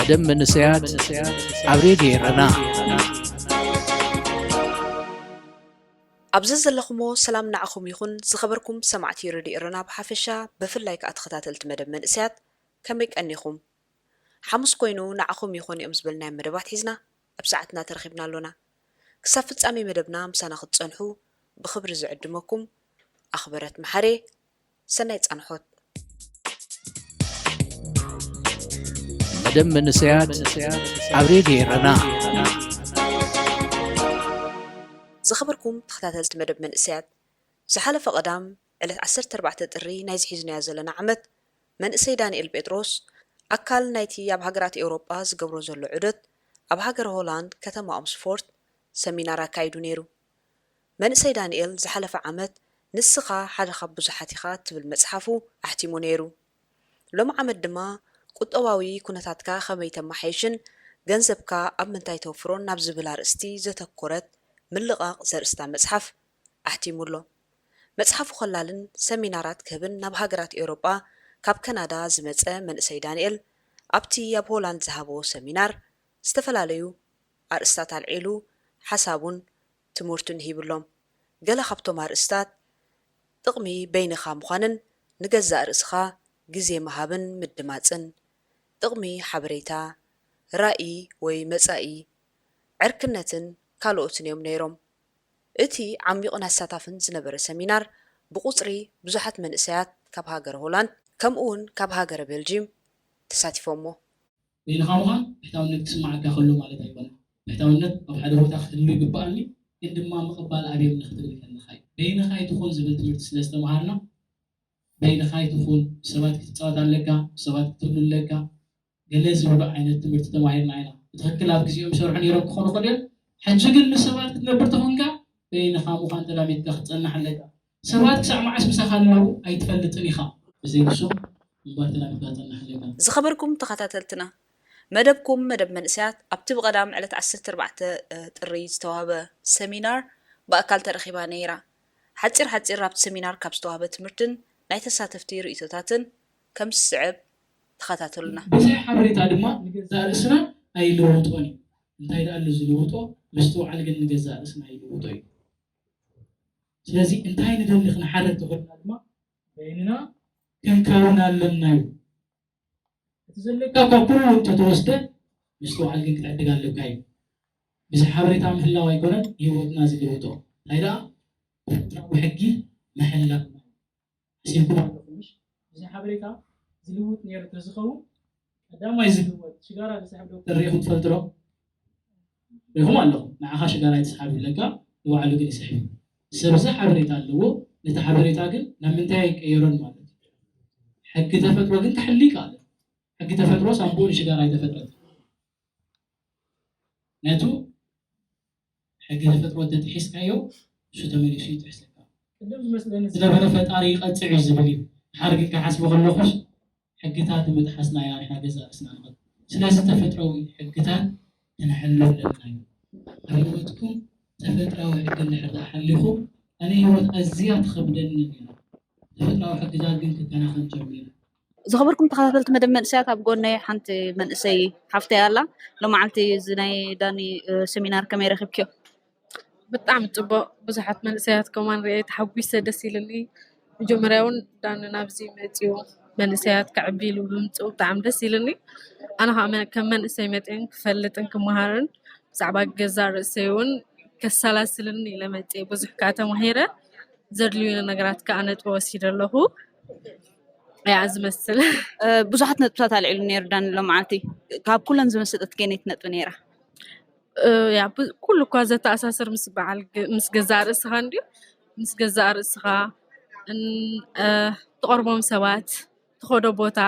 ደም መንእሰያት ኣብ ሬድዮ ኤረና። ኣብዚ ዘለኹሞ ሰላም ንዓኹም ይኹን። ዝኸበርኩም ሰማዕቲ ሬድዮ ኤረና ብሓፈሻ፣ ብፍላይ ከኣ ተኸታተልቲ መደብ መንእሰያት፣ ከመይ ቀኒኹም? ሓሙስ ኮይኑ ንዓኹም ይኾኑ እዮም ዝበልናዮም መደባት ሒዝና ኣብ ሰዓትና ተረኺብና ኣሎና። ክሳብ ፍጻሜ መደብና ምሳና ክትጸንሑ ብኽብሪ ዝዕድመኩም ኣኽበረት መሓሬ። ሰናይ ጻንሖት። መደብ መንእሰያት ኣብ ሬድዮ ኤረና። ዝኸበርኩም ተኸታተልቲ መደብ መንእሰያት፣ ዝሓለፈ ቀዳም ዕለት ዓሰርተ ኣርባዕተ ጥሪ ናይዚ ሒዝናዮ ዘለና ዓመት፣ መንእሰይ ዳንኤል ጴጥሮስ ኣካል ናይቲ ኣብ ሃገራት ኤውሮጳ ዝገብሮ ዘሎ ዑደት፣ ኣብ ሃገረ ሆላንድ ከተማ ኦምስፎርት ሰሚናር ኣካይዱ ነይሩ። መንእሰይ ዳንኤል ዝሓለፈ ዓመት ንስኻ ሓደ ካብ ብዙሓት ኢኻ እትብል መጽሓፉ ኣሕቲሙ ነይሩ። ሎሚ ዓመት ድማ ቁጠባዊ ኩነታትካ ከመይ ተመሓይሽን ገንዘብካ ኣብ ምንታይ ተውፍሮን ናብ ዝብል ኣርእስቲ ዘተኮረት ምልቓቕ ዘርእስታ መጽሓፍ ኣሕቲሙ ኣሎ። መጽሓፉ ከላልን ሰሚናራት ክህብን ናብ ሃገራት ኤውሮጳ ካብ ከናዳ ዝመጸ መንእሰይ ዳንኤል ኣብቲ ኣብ ሆላንድ ዝሃቦ ሰሚናር ዝተፈላለዩ ኣርእስታት ኣልዒሉ ሓሳቡን ትምህርቱን ሂብሎም። ገለ ካብቶም ኣርእስታት ጥቕሚ በይንኻ ምዃንን ንገዛእ ርእስኻ ግዜ ምሃብን ምድማጽን፣ ጥቕሚ ሓበሬታ፣ ራኢ ወይ መጻኢ፣ ዕርክነትን ካልኦትን እዮም ነይሮም። እቲ ዓሚቑን ኣሳታፍን ዝነበረ ሰሚናር ብቑጽሪ ብዙሓት መንእሰያት ካብ ሃገረ ሆላንድ ከምኡውን ካብ ሃገረ ቤልጂም ተሳቲፎሞ። በይንኻ ምዃን ብሕታውነት ክስማዓካ ከሎ ማለት ኣይኮነን። ብሕታውነት ኣብ ሓደ ቦታ ክህሉ ይግባኣኒ፣ ግን ድማ ምቕባል ኣብየኒ ክትብል ከለኻ እዩ። በይንኻ ኣይትኹን ዝብል ትምህርቲ ስለ ዝተምሃርና፣ በይንኻ ኣይትኹን፣ ሰባት ክትጻወት ኣለካ፣ ሰባት ክትህሉ ኣለካ፣ ገለ ዝብሉ ዓይነት ትምህርቲ ተማሂርና ኢና። ብትኽክል ኣብ ግዜኦም ይሰርሑ ነይሮም ክኾኑ ይኽእሉ እዮም። ሕጂ ግን ምስ ሰባት ክትነብር ተኾንካ በይንኻ ምዃን ተላሚድካ ክትጸንሕ ኣለካ። ሰባት ክሳዕ መዓስ ምሳኻ ኣለዉ ኣይትፈልጥን ኢኻ። ብዘይ ንሶም ምንባር ተላሚድካ ክትጸንሕ ኣለካ። ዝኸበርኩም ተኸታተልትና፣ መደብኩም መደብ መንእሰያት ኣብቲ ብቐዳም ዕለት ዓሰርተ ኣርባዕተ ጥሪ ዝተዋህበ ሰሚናር ብኣካል ተረኺባ ነይራ። ሓጺር ሓጺር ኣብቲ ሰሚናር ካብ ዝተዋህበ ትምህርትን ናይ ተሳተፍቲ ርእይቶታትን ከም ዝስዕብ ተኸታተሉና። ብዘይ ሓበሬታ ድማ ንገዛእ ርእስና ኣይልውጦን እዩ። እንታይ ደኣ ኣሎ ዝልውጦ? ምስትውዓል ግን ንገዛእ ርእስና ይልውጦ እዩ። ስለዚ እንታይ ንደሊ ክንሓርር ተኾይንና ድማ በይንና ክንከውን ኣለና እዩ። እቲ ዘለካ እኳ ኩሉ እንተተወስደ ምስትውዓል ግን ክትዕድግ ኣለካ እዩ። ብዘይ ሓበሬታ ምህላው ኣይኮነን ህይወትና ዝልውጦ። እንታይ ደኣ ተፈጥራዊ ሕጊ ምሕላው። ሓሲብኩም ኣለኹም ምሽ? ብዘይ ሓበሬታ ዝልውጥ ነይሩ ተዝኸውን ቀዳማይ ዝልወጥ ሽጋራ ዝስሕብ ዶክተር ርኢኹም ትፈልጡ ዶ? ርኢኹም ኣለኹም። ንዓኻ ሽጋራ ኣይትስሓብ ይብለካ፣ ንባዕሉ ግን ይስሕብ። ሰብ እዚ ሓበሬታ ኣለዎ፣ ነቲ ሓበሬታ ግን ናብ ምንታይ ኣይቀየሮን ማለት እዩ። ሕጊ ተፈጥሮ ግን ክሕሉ ይከኣል። ሕጊ ተፈጥሮ ሳምቡእ ንሽጋራ ኣይተፈጥረት። ነቱ ሕጊ ተፈጥሮ እንተጥሒስካዮ እሱ ተመሊሱ ይጥሕሰካ። ቅድም ዝመስለኒ ዝነበረ ፈጣሪ ይቐፅዕ እዩ ዝብል እዩ። ድሓር ግን ክሓስቦ ከለኹስ ሕግታት ብምጥሓስና ኢና ንሕና ገዛእ ርእስና ንቐፅዕ። ስለዚ ተፈጥራዊ ሕግታት ክንሕሉ ኣለና እዩ። ኣብ ህይወትኩም ተፈጥራዊ ሕጊ እንድሕር ደኣ ሓሊኹም ኣነ ህይወት ኣዝያ ትኸብደኒ ነይራ። ተፈጥራዊ ሕግታት ግን ክከናኸን ጀሚሩ። ዝኸበርኩም ተኸታተልቲ መደብ መንእሰያት፣ ኣብ ጎነይ ሓንቲ መንእሰይ ሓፍተይ ኣላ። ሎማዓንቲ እዚ ናይ ዳኒ ሰሚናር ከመይ ረኺብክዮ? ብጣዕሚ ፅቡቕ። ብዙሓት መንእሰያት ከማን ሪኤ ተሓጒሰ፣ ደስ ኢልኒ። መጀመርያ እውን ዳኒ ናብዚ መፅዩ መንእሰያት ከዕቢ ኢሉ ብምፅኡ ብጣዕሚ ደስ ኢልኒ። ኣነ ከዓ መ- ከም መንእሰይ መፅየን ክፈልጥን ክመሃርን ብዛዕባ ገዛ ርእሰይ እውን ከሰላስልን ኢለ መፅየ። ብዙሕ ከዓ ተማሂረ። ዘድልዩ ነገራት ከዓ ነጥቢ ወሲደ ኣለኹ። ያ ዝመስል። ብዙሓት ነጥብታት ኣልዒሉ ነይሩ ዳኒ ሎማዓንቲ። ካብ ኩለን ዝመሰጠት ከነይቲ ነጥቢ ነይራ? ያ ብ- ኩሉ እኳ ዘተኣሳስር ምስ በዓል ግ- ምስ ገዛእ ርእስኻ እንድዩ። ምስ ገዛእ ርእስኻ እን- እ፣ ትቐርቦም ሰባት፣ ትኸዶ ቦታ፣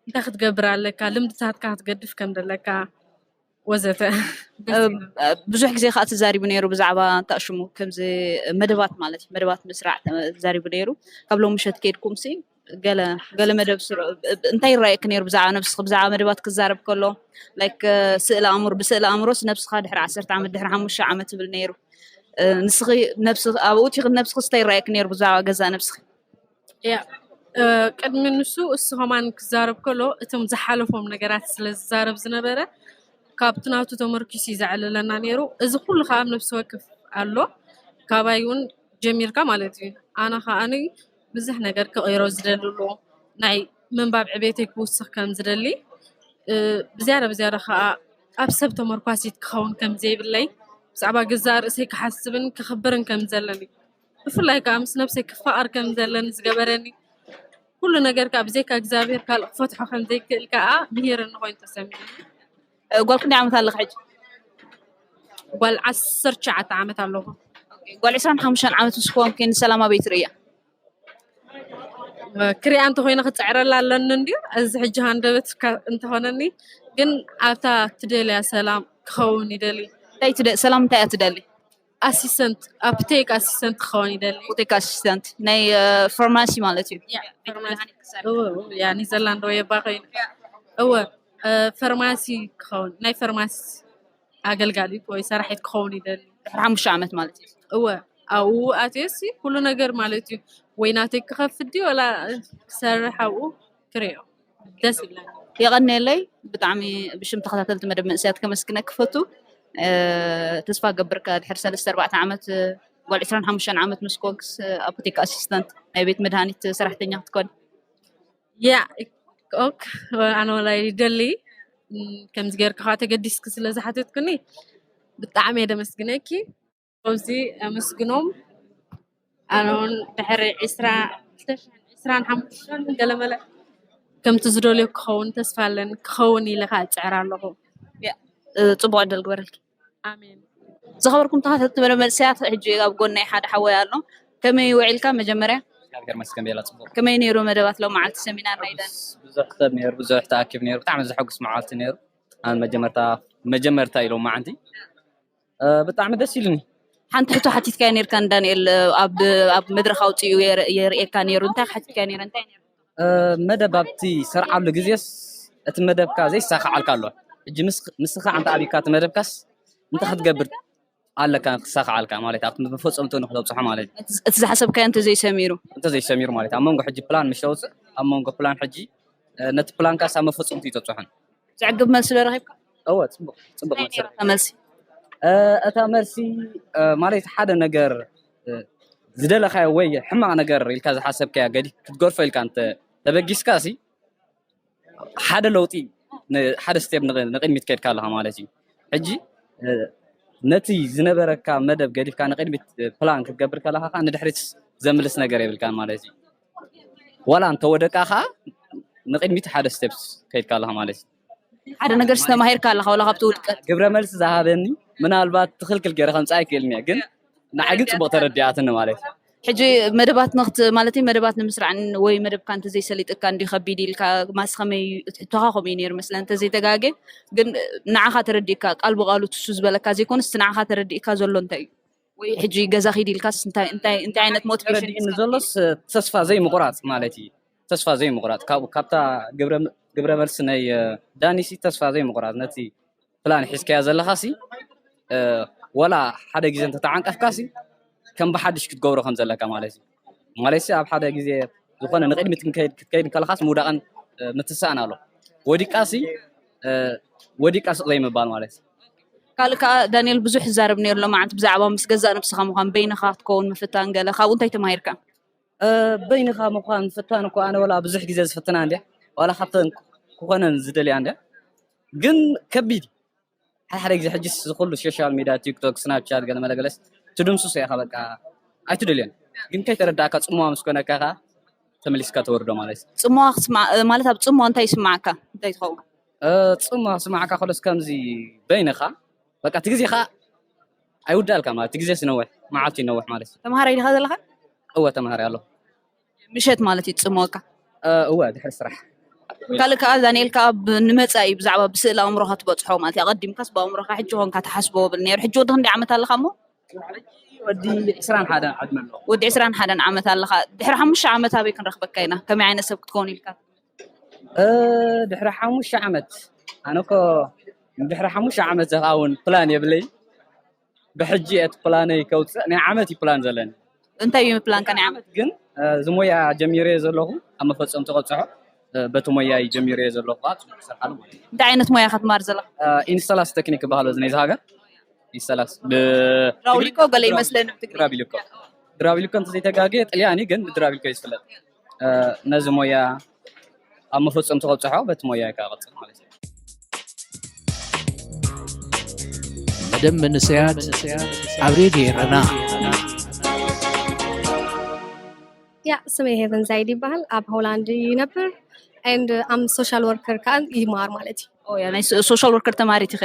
እንታይ ክትገብር ኣለካ፣ ልምድታትካ ክትገድፍ ከም ዘለካ ወዘተ። ደስ ይብል። ብዙሕ ግዜ ከዓ ተዛሪቡ ነይሩ ብዛዕባ እንታይ ሽሙ ከምዚ መደባት ማለት እዩ፣ መደባት ምስራዕ ተዛሪቡ ነይሩ። ካብ ሎም ምሸት ከይድኩም ሲ ገለ ገለ መደብ ስሩ እንታይ ይረኣየኪ ነይሩ ብዛዕባ ነብስኺ ብዛዕባ መደባት ክዛረብ ከሎ like ስእሊ ኣእምሮ ብስእሊ ኣእምሮስ ነብስኻ ድሕሪ ዓሰርተ ዓመት ድሕሪ ሓሙሽተ ዓመት ትብል ነይሩ። ንስኺ ነብስኺ ኣብኡ እቲ ነብስኺ እንታይ ይረኣየኪ ነይሩ ብዛዕባ ገዛእ ነብስኺ? ያ ቅድሚ ንሱ እሱ ከማን ክዛረብ ከሎ እቶም ዝሓለፎም ነገራት ስለ ዝዛረብ ዝነበረ ካብቲ ናቱ ተመርኪሱ እዩ ዘዕልለና ነይሩ። እዚ ኩሉ ከዓ ኣብ ነብሲ ወከፍ ኣሎ፣ ካባይ እውን ጀሚርካ ማለት እዩ። ኣነ ከዓኒ ብዙሕ ነገር ክቕይሮ ዝደልሉ ናይ ምንባብ ዕቤተይ ክውስኽ ከም ዝደሊ፣ ብዝያዳ ብዝያዳ ከዓ ኣብ ሰብ ተመርኳሲት ክኸውን ከም ዘይብለይ፣ ብዛዕባ ገዛእ ርእሰይ ክሓስብን ክኽብርን ከም ዘለኒ፣ ብፍላይ ከዓ ምስ ነብሰይ ክፋቐር ከም ዘለኒ ዝገበረኒ ኩሉ ነገር ከዓ ብዘይካ እግዚኣብሔር ካልእ ክፈትሖ ከም ዘይክእል ከዓ ምሂርኒ ኮይኑ ተሰሚዑ። ጓል ክንደይ ዓመት ኣለካ ሕጂ? ጓል ዓሰርተ ትሽዓተ ዓመት ኣለኹ። ጓል ዕስራን ሓሙሽተን ዓመት ምስ ኮንኪ ንሰላም ኣበይ ትርእያ? ክሪኣ እንተኮይነ ክፅዕረላ ኣለኒ እንድዩ። እዚ ሕጂ ሃንደበት እንተኾነኒ ግን ኣብታ ትደልያ ሰላም ክኸውን ይደሊ። ሰላም እንታይ እያ ትደሊ? ኣሲስተንት፣ ኣፕቴክ ኣሲስተንት ክኸውን ይደሊ። ኣፕቴክ ኣሲስተንት ናይ ፋርማሲ ማለት እዩ። ያ ኔዘርላንድ ወይ እባ ኮይኑ እወ፣ ፈርማሲ ክኸውን ናይ ፈርማሲ ኣገልጋሊት ወይ ሰራሒት ክኸውን ይደሊ። ድሕሪ ሓሙሽተ ዓመት ማለት እዩ። እወ፣ ኣብኡ ኣትየሲ ኩሉ ነገር ማለት እዩ። ወይ ናተይ ክኸፍት ድዩ ወላ ክሰርሕ ኣብኡ ክሪኦ ደስ ይብለኒ። የቐንየለይ ብጣዕሚ ብሽም ተኸታተልቲ መደብ መንእሰያት ከመስግነኪ ክፈቱ። ተስፋ ገብር ከ ድሕሪ ሰለስተ ኣርባዕተ ዓመት ጓል ዕስራን ሓሙሽተን ዓመት ምስ ኮንክስ ኣፖቴክ ኣሲስተንት ናይ ቤት መድሃኒት ሰራሕተኛ ክትኮኒ? ያ ኦክ ኣነ ወላ ይደሊ ከምዚ ገይርካ ከዓ ተገዲስኪ ስለ ዝሓተትኩኒ ብጣዕሚ እየ ደመስግነኪ። ኣብዚ ኣመስግኖም ኣነ እውን ድሕሪ ዕስራ ዕስራን ሓሙሽተን ገለመለ ከምቲ ዝደልዮ ክኸውን ተስፋ ኣለኒ። ክኸውን ኢለ ከዓ እፅዕር ኣለኹ። ፅቡቅ ዕድል ግበረልኪ። ኣሜን። ዝኸበርኩም ተኸታተልቲ መደብ መንእሰያት ሕጂ ኣብ ጎነይ ሓደ ሓወይ ኣሎ። ከመይ ውዒልካ መጀመርያ? እግዚኣብሔር መስገን ቤላ ፅቡቅ። ከመይ ነይሩ መደባት ሎም መዓልቲ ሰሚናር ናይ ዳን? ብዙሕ ሰብ ነይሩ፣ ብዙሕ ተኣኪብ ነይሩ። ብጣዕሚ ዘሐጉስ መዓልቲ ነይሩ። ኣነ መጀመርታ መጀመርታ ኢሎም መዓንቲ ብጣዕሚ ደስ ኢሉኒ። ሓንቲ ሕቶ ሓቲትካዮ ነይርካ ንዳንኤል ኣብ ኣብ መድረኽ ኣውፂኡ የርእየካ ነይሩ። እንታይ ሓቲትካዮ ነይረ? እንታይ ነይሩ? መደብ ኣብቲ ሰርዓሉ ግዜስ እቲ መደብካ ዘይሳኻዓልካ ኣሎ። ሕጂ ንስኻ ኣንተ ኣብካ እቲ መደብካስ እንታይ ክትገብር ኣለካ ክሳኻዓልካ ማለት ኣብቲ መፈፀምቶ ንክተብፅሖ ማለት እዩ። እቲ ዝሓሰብካዮ እንተዘይሰሚሩ እንተዘይሰሚሩ ማለት ኣብ መንጎ ሕጂ ፕላን ምሽ ተውፅእ ኣብ መንጎ ፕላን ሕጂ ነቲ ፕላንካስ ኣብ መፈፀምቶ እዩ ተብፅሖን። ዘዕግብ መልሲ ዶ ረኺብካ? እወ ፅቡቅ ፅቡቅ መልሲ ረኺብካ። መልሲ እታ መልሲ ማለት ሓደ ነገር ዝደለኻዮ ወይ ሕማቕ ነገር ኢልካ ዝሓሰብካዮ ገዲ ክትገድፎ ኢልካ እንተ ተበጊስካ ሲ ሓደ ለውጢ ሓደ ስቴፕ ንቕድሚት ከድካ ኣለኻ ማለት እዩ። ሕጂ ነቲ ዝነበረካ መደብ ገዲፍካ ንቕድሚት ፕላን ክትገብር ከለኻ ከዓ ንድሕሪት ዘምልስ ነገር የብልካን ማለት እዩ። ዋላ እንተወደቃ ከዓ ንቕድሚት ሓደ ስቴፕ ከይድካ ኣለኻ ማለት እዩ። ሓደ ነገር ዝተማሂርካ ኣለኻ ዋላ ካብቲ ውድቀት። ግብረ መልሲ ዝሃበኒ ምናልባት ትኽልክል ገይረ ከምፃ ኣይክእልን እየ ግን ንዓይ ግን ፅቡቅ ተረዲኣትኒ ማለት እዩ። ሕጂ መደባት ንክት ማለት መደባት ንምስራዕን ወይ መደብካ እንተዘይሰሊጥካ እንዲ ከቢድ ኢልካ ማስ ከመይ ሕቶኻ ከምኡ እዩ ነይሩ መስለ እንተዘይተጋጌ ግን ንዓኻ ተረዲእካ ቃል ብቃሉ ትሱ ዝበለካ ዘይኮኑስ እቲ ንዓኻ ተረዲእካ ዘሎ እንታይ እዩ ወይ ሕጂ ገዛ ኪድ ኢልካስ እንታይ እንታይ እንታይ ዓይነት ሞቲቬሽን ተረዲእኒ ዘሎስ ተስፋ ዘይምቁራፅ ማለት እዩ። ተስፋ ዘይምቁራፅ ካብኡ ካብታ ግብረ መልሲ ናይ ዳኒሲ ተስፋ ዘይምቁራፅ ነቲ ፕላን ሒዝካያ ዘለኻሲ ወላ ሓደ ግዜ እንተተዓንቀፍካሲ ከም ብሓድሽ ክትገብሮ ከም ዘለካ ማለት እዩ። ማለትሲ ኣብ ሓደ ግዜ ዝኾነ ንቅድሚት ክትከይድ ከለኻስ ምውዳቕን ምትሳእን ኣሎ። ወዲቃሲ ወዲቃ ስቕ ዘይምባል ማለት እዩ። ካልእ ከዓ ዳንኤል ብዙሕ ይዛረብ ነይሩ ሎማዓንቲ ብዛዕባ ምስ ገዛእ ነብስኻ ምዃን በይንኻ ክትከውን ምፍታን ገለ ካብኡ እንታይ ተማሂርካ? በይንኻ ምዃን ምፍታን እኮ ኣነ ወላ ብዙሕ ግዜ ዝፍትና እንድያ ዋላ ካብተን ክኾነን ዝደልያ እንድያ ግን ከቢድ ሓደ ሓደ ግዜ ሕጅስ ዝኩሉ ሶሻል ሚድያ ቲክቶክ ስናፕቻት ገለ መለ ገለስ ትድምስሶ ኢኻ በቃ ኣይትደልዮን ግን ከይተረዳእካ ፅምዋ ምስ ኮነካ ከዓ ተመሊስካ ተወርዶ ማለት እዩ። ፅምዋ ክትስማዕ ማለት ኣብ ፅምዋ እንታይ ይስማዓካ እንታይ ትኸውን? ፅምዋ ክስማዓካ ከሎስ ከምዚ በይንኻ በቃ እቲ ግዜኻ ኣይውዳእልካ ማለት እቲ ግዜስ ይነውሕ መዓልቱ ይነውሕ ማለት እዩ። ተምሃራይ ዲኻ ዘለኻ? እወ ተምሃራይ ኣለኹ። ምሸት ማለት እዩ ትፅምወካ? እወ ድሕሪ ስራሕ። ካልእ ከዓ ዳንኤል ከዓ ንመፃኢ ብዛዕባ ብስእሊ ኣእምሮኻ ትበፅሖ ማለት እዩ ኣቐዲምካስ ብኣእምሮኻ ሕጂ ኮንካ ትሓስቦ ብል ነይሩ ሕጂ ወዲ ክንደይ ዓመት ኣለኻ እሞ? ወዲ ዕስራን ሓደን ዓድመ ኣለኹ። ወዲ ዕስራን ሓደን ዓመት ኣለኻ ድሕሪ ሓሙሽተ ዓመት ኣበይ ክንረኽበካ ኢና ከመይ ዓይነት ሰብ ክትከውን ኢልካ? ድሕሪ ሓሙሽተ ዓመት ኣነ እኮ ድሕሪ ሓሙሽተ ዓመት ዝኸውን ፕላን የብለይ ብሕጂ እቲ ፕላነይ ከውፅእ ናይ ዓመት እዩ ፕላን ዘለኒ እንታይ እዩ ፕላንካ ናይ ዓመት? ግን እዚ ሞያ ጀሚረዮ ዘለኹ ኣብ መፈፀምቲ ቀፅሖ በቲ ሞያ እዩ ጀሚረዮ ዘለኹ ከዓ ፅቡቅ ክሰርሓሉ ማለት እዩ። እንታይ ዓይነት ሞያ ኢኻ ትማር ዘለኻ? ኢንስታላስ ቴክኒክ ክበሃሎ እዚ ናይዚ ሃገር ኢንስታላስ ድራውሊኮ ገለ ይመስለኒ ብትግርኛ። ድራቢልኮ ድራቢልኮ እንተዘይተጋግየ ጥልያኒ ግን ብድራቢልኮ እዩ ዝፍለጥ። ነዚ ሞያ ኣብ መፈፀምቲ ከብፅሖ በቲ ሞያ ከዓ ቀፅል ማለት እዩ። መደብ መንእሰያት ኣብ ሬድዮ ኤረና። ያ ስመይ ሄቨን ዛይድ ይበሃል። ኣብ ሆላንድ ይነብር። And ኣም ሶሻል ወርከር ከዓ ይመሃር ማለት እዩ። ኦያ ናይ ሶሻል ወርከር ተማሪት ኢኸ?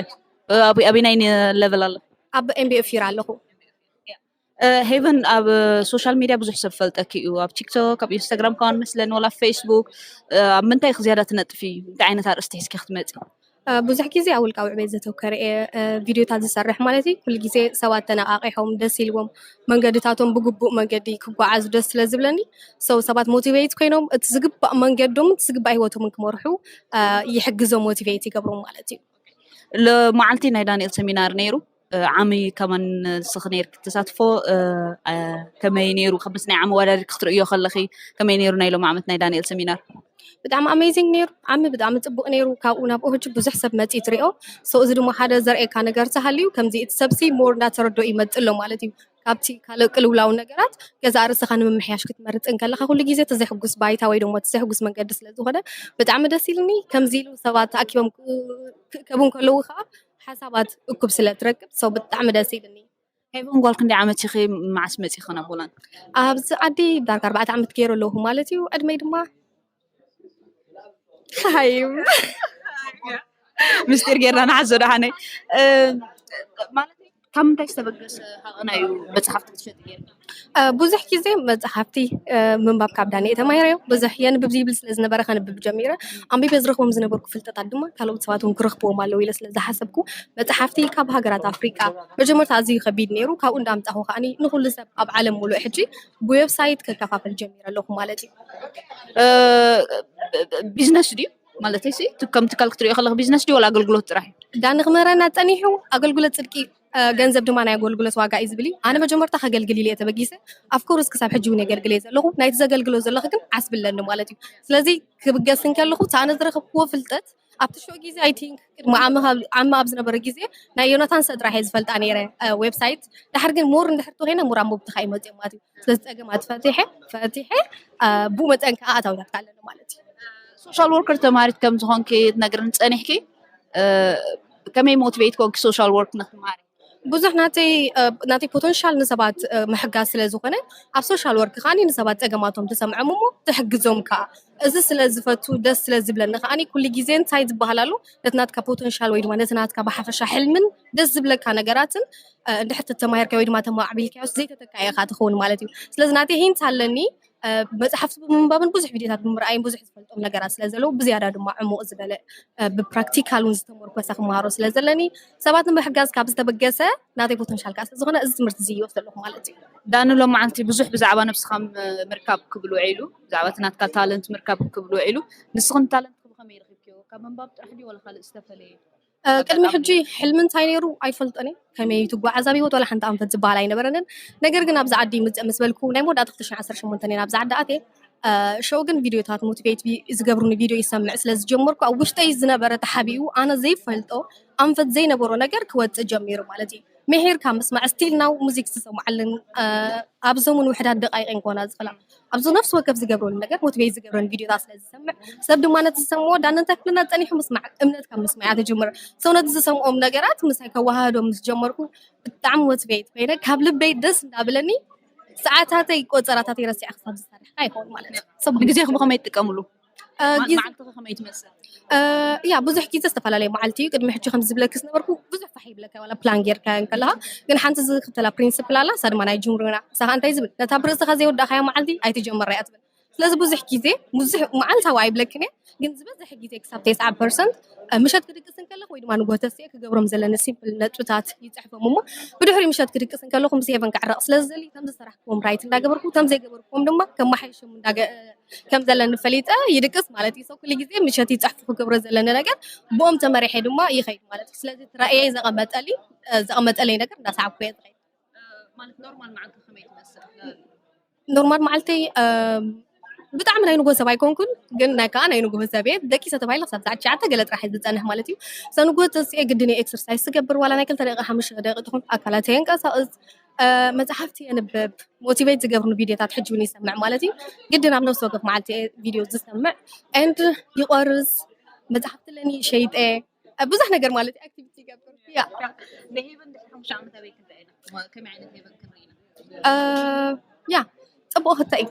ኣበይ ናይ ለቨል ኣሎ? ኣብ ኤምቢኤ ፊራ ኣለኹ። ሄቨን ኣብ ሶሻል ሚድያ ብዙሕ ሰብ ፈልጠኪ እዩ። ኣብ ቲክቶክ፣ ኣብ ኢንስታግራም ከዋን መስለን፣ ወላ ፌስቡክ። ኣብ ምንታይ ዝያዳ ትነጥፊ? እንታይ ዓይነት ኣርእስቲ ሒዝኪ ክትመፂ? ብዙሕ ግዜ ኣብ ውልቃዊ ዕቤት ዘተኮረ እየ ቪድዮታት ዝሰርሕ ማለት እዩ። ኩሉ ግዜ ሰባት ተነቃቂሖም ደስ ኢልዎም መንገድታቶም ብግቡእ መንገዲ ክጓዓዙ ደስ ስለ ዝብለኒ ሰው ሰባት ሞቲቬት ኮይኖም እቲ ዝግባእ መንገዶምን እቲ ዝግባእ ህይወቶምን ክመርሑ ይሕግዞም፣ ሞቲቬት ይገብሮም ማለት እዩ። ሎማዓልቲ ናይ ዳንኤል ሰሚናር ነይሩ። ዓሚ ከማን ንስኺ ነይርኪ ተሳትፎ ከመይ ነይሩ? ምስ ናይ ዓሚ ወዳድርኪ ክትርእዮ ከለኺ ከመይ ነይሩ ናይ ሎም ዓመት ናይ ዳንኤል ሰሚናር? ብጣዕሚ ኣሜዚንግ ነይሩ። ዓሚ ብጣዕሚ ፅቡቅ ነይሩ። ካብኡ ናብ ኦህጅ ብዙሕ ሰብ መፂ ትሪኦ። So እዚ ድማ ሓደ ዘርእየካ ነገር ተሃልዩ ከምዚ እቲ ሰብሲ ሞር እንዳተረዶ ይመፅእ ኣሎ ማለት እዩ። ካብቲ ካልእ ቅልውላው ነገራት ገዛእ ርእስኻ ንምምሕያሽ ክትመርፅ እንከለኻ ኩሉ ግዜ እቲ ዘሕጉስ ባይታ ወይ ድማ እቲ ዘሕጉስ መንገዲ ስለ ዝኾነ ብጣዕሚ ደስ ኢልኒ። ከምዚ ኢሉ ሰባት ተኣኪቦም ክእከቡ እንከለዉ ከዓ ሓሳባት እኩብ ስለ ትረክብ ሰው ብጣዕሚ ደስ ኢልኒ። ሄቨን ጓል ክንደይ ዓመት ኢኺ? መዓስ መፂኺ ናብ ሆላንድ? ኣብዚ ዓዲ ዳርጋ ኣርባዕተ ዓመት ገይረ ኣለኹ ማለት እዩ። ዕድመይ ድማ ሃይም ምስጢር ጌርና ንሓዞ ደሓነይ። ማለት ካብ ምንታይ ዝተበገሰ ሃቐና እዩ መፅሓፍቲ ክትሸጥ ጌርና? ብዙሕ ግዜ መፅሓፍቲ ምንባብ ካብ ዳኒ ተማሂረዮ። ብዙሕ የንብብ ዝብል ስለ ዝነበረ ከንብብ ጀሚረ። ኣንቢበ ዝረኽቦም ዝነበርኩ ፍልጠታት ድማ ካልኦት ሰባት እውን ክረኽብዎም ኣለዉ ኢለ ስለ ዝሓሰብኩ መፅሓፍቲ ካብ ሃገራት ኣፍሪቃ መጀመርታ ኣዝዩ ከቢድ ነይሩ። ካብኡ እንዳምፃኹ ከዓኒ ንኹሉ ሰብ ኣብ ዓለም ሙሉእ ሕጂ ብዌብሳይት ከከፋፈል ጀሚረ ኣለኹ ማለት እዩ። ቢዝነስ ድዩ? ማለት ሲ ከም ትካል ክትሪኦ ከለክ ቢዝነስ ድዩ ወላ ኣገልግሎት ጥራሕ እዩ? ዳኒ ክምህረና ፀኒሑ ኣገልግሎት ፅድቂ ገንዘብ ድማ ናይ ኣገልግሎት ዋጋ እዩ ዝብል እዩ። ኣነ መጀመርታ ከገልግል ኢለ እየ ተበጊሰ። ኣፍኮርስ ክሳብ ሕጂ እውን የገልግል እየ ዘለኹ። ናይቲ ዘገልግሎ ዘለኹ ግን ዓስቢ ኣለኒ ማለት እዩ። ስለዚ ክብገስ እንከለኹ እቲ ኣነ ዝረኸብክዎ ፍልጠት ኣብቲ ሽዑ ግዜ ኣይ ቲንክ ቅድሚ ዓሚ ካብ- ዓሚ ኣብ ዝነበረ ግዜ ናይ ዮናታን ሰጥራሕ እየ ዝፈልጣ ነይረ ዌብሳይት። ድሓር ግን ሞር እንድሕር ተኮይነ ሞር ኣንበብቲ ከዓ ይመፅኦም ማለት እዩ። ስለዚ ፀገማት ፈቲሐ ፈቲሐ ብኡ መጠን ከዓ ኣታዊታት ኣለኒ ማለት እዩ። ሶሻል ወርከር ተማሪት ከም ዝኾንኪ ትነግርኒ ፀኒሕኪ። ከመይ ሞቲቬት ኮንኪ ሶሻል ወርክ ንክትማሪ? ብዙሕ ናተይ ናተይ ፖተንሻል ንሰባት ምሕጋዝ ስለ ዝኾነ ኣብ ሶሻል ወርክ ከዓኒ ንሰባት ፀገማቶም ትሰምዖም እሞ ትሕግዞም ከዓ። እዚ ስለ ዝፈቱ ደስ ስለ ዝብለኒ ከዓኒ ኩሉ ግዜ እንታይ ዝበሃል ኣሎ ነቲ ናትካ ፖተንሻል ወይ ድማ ነቲ ናትካ ብሓፈሻ ሕልምን ደስ ዝብለካ ነገራትን እንድሕር ተተማሂርካዮ ወይ ድማ ተማዕቢልካዮስ ዘይተተካኢ ኢኻ ትኸውን ማለት እዩ። ስለዚ ናተይ ሂንት ኣለኒ። መፅሓፍቲ ብምንባብን ብዙሕ ቪድዮታት ብምርኣይን ብዙሕ ዝፈልጦም ነገራት ስለ ዘለዉ ብዝያዳ ድማ ዕሙቕ ዝበለ ብፕራክቲካል እውን ዝተመርኮሰ ክመሃሮ ስለ ዘለኒ ሰባት ንምሕጋዝ ካብ ዝተበገሰ ናተይ ፖተንሻል ከዓ ስለዝኾነ እዚ ትምህርቲ እዚ ይወስዶ ኣለኹ ማለት እዩ። ዳኒ ሎማዓንቲ ብዙሕ ብዛዕባ ነብስኻ ምርካብ ክብል ውዒሉ፣ ብዛዕባ እቲ ናትካ ታለንት ምርካብ ክብል ውዒሉ። ንስኽን ታለንትኪ ብኸመይ ረኺብክዮ? ካብ ምንባብ ጥራሕ ድዩ ወላ ካልእ ዝተፈለየ? ቅድሚ ሕጂ ሕልሚ እንታይ ነይሩ ኣይፈልጦን እየ። ከመይ ትጓዓዝ ኣብ ህይወት ዋላ ሓንቲ ኣንፈት ዝበሃል ኣይነበረንን። ነገር ግን ኣብዚ ዓዲ ምፅእ ምስ በልኩ ናይ መወዳእታ ክልተ ሽሕን ዓሰርተ ሸሞንተን እየ ናብዚ ዓዲ ኣትየ። ሸው ግን ቪድዮታት ሞቲቬት ዝገብሩኒ ቪድዮ ይሰምዕ ስለ ዝጀመርኩ ኣብ ውሽጠይ ዝነበረ ተሓቢኡ ኣነ ዘይፈልጦ ኣንፈት ዘይነበሮ ነገር ክወፅእ ጀሚሩ ማለት እዩ። ምሒርካ ምስማዕ ስቲል ናው ሙዚክ ዝሰምዓለን ኣብ ሰሙን ውሕዳት ደቃይቅ እንኮና ዝኽላ ኣብዚ ነፍሲ ወከፍ ዝገብረሉ ነገር ሞቲቬት ዝገብረን ቪድዮታት ስለ ዝሰምዕ ሰብ ድማ ነቲ ዝሰምዖ ዳነ እንታይ ክብለና ፀኒሑ ምስማዕ እምነት ካብ ምስማዕ እያ ትጅምር። ሰው ነቲ ዝሰምዖም ነገራት ምሳይ ከወሃህዶም ምስ ጀመርኩ ብጣዕሚ ሞቲቬት ኮይነ ካብ ልበይ ደስ እንዳብለኒ ሰዓታተይ ቆፀራታተይ ረሲዐ ክሳብ ዝሰርሕ ኣይኮን ማለት እዩ። ሰብ ንግዜኹም ብኸመይ ትጥቀምሉ? መዓልትኺ ከመይ ትመስል? ያ ብዙሕ ግዜ ዝተፈላለየ መዓልቲ እዩ። ቅድሚ ሕጂ ከም ዝብለኪ ዝነበርኩ ብዙሕ ፋሕ ይብለካ ዋላ ፕላን ጌርካ እንከለኻ ግን ሓንቲ ዝኽተላ ፕሪንስፕል ኣላ እሳ ድማ ናይ ጅምሩና እሳ ከዓ እንታይ ዝብል ነታ ብርእስኻ ዘይወዳእካያ መዓልቲ ኣይትጀምራ እያ ትብል። ስለዚ ብዙሕ ግዜ ብዙሕ መዓልታዊ ኣይብለክን እየ ግን ዝበዝሕ ግዜ ክሳብ ተስዓ ፐርሰንት ምሸት ክድቅስ እንከለኹ ወይ ድማ ንጎተስ እየ ክገብሮም ዘለኒ ሲምፕል ነጥብታት ይፅሕፎም እሞ ብድሕሪ ምሸት ክድቅስ እንከለኹ ምስ ሄቨን ክዕረቕ ስለ ዝደሊ ከም ዝሰራሕክዎም ራይት እንዳገበርኩ ከም ዘይገበርክዎም ድማ ከመሓየሾም እንዳገ ከም ዘለኒ ፈሊጠ ይድቅስ ማለት እዩ። ሰው ኩሉ ግዜ ምሸት ይፅሕፉ ክገብሮ ዘለኒ ነገር ብኦም ተመሪሐ ድማ ይኸይድ ማለት እዩ። ስለዚ እቲ ራእየይ ዘቐመጠሊ ዘቐመጠለይ ነገር እንዳሰዓብኩ እየ ዝኸይድ። ማለት ኖርማል መዓልቲ ከመይ ትመስል? ኖርማል መዓልተይ ብጣዕሚ ናይ ንጎ ሰብ ኣይኮንኩን፣ ግን ናይ ከዓ ናይ ንጎ ሰብ እየ። ደቂሰ ተባሂለ ክሳብ ሰዓት ትሽዓተ ገለ ጥራሕ እየ ዝፀንሕ ማለት እዩ። ሰንጎ ተስኤ ግድን እየ ኤክሰርሳይዝ ትገብር፣ ዋላ ናይ ክልተ ደቂቃ ሓሙሽተ ደቂቃ ትኹን፣ ኣካላት የንቀሳቅስ፣ መፅሓፍቲ የንብብ፣ ሞቲቬት ዝገብርኒ ቪዲዮታት ሕጂ እውን ይሰምዕ ማለት እዩ። ግድን ኣብ ነፍሲ ወከፍ መዓልቲ እየ ቪዲዮ ዝሰምዕ። ኤንድ ይቆርስ፣ መፅሓፍቲ ኣለኒ ሸይጠ፣ ብዙሕ ነገር ማለት እዩ። ኣክቲቪቲ ይገብር። ያ ንሄቨን ድሕሪ ሓሙሽተ ዓመት ኣበይ ክንረአ ኢና? ከመይ ዓይነት ሄቨን ክንርኢ ኢና? ያ ፅቡቅ ክታይ እዩ።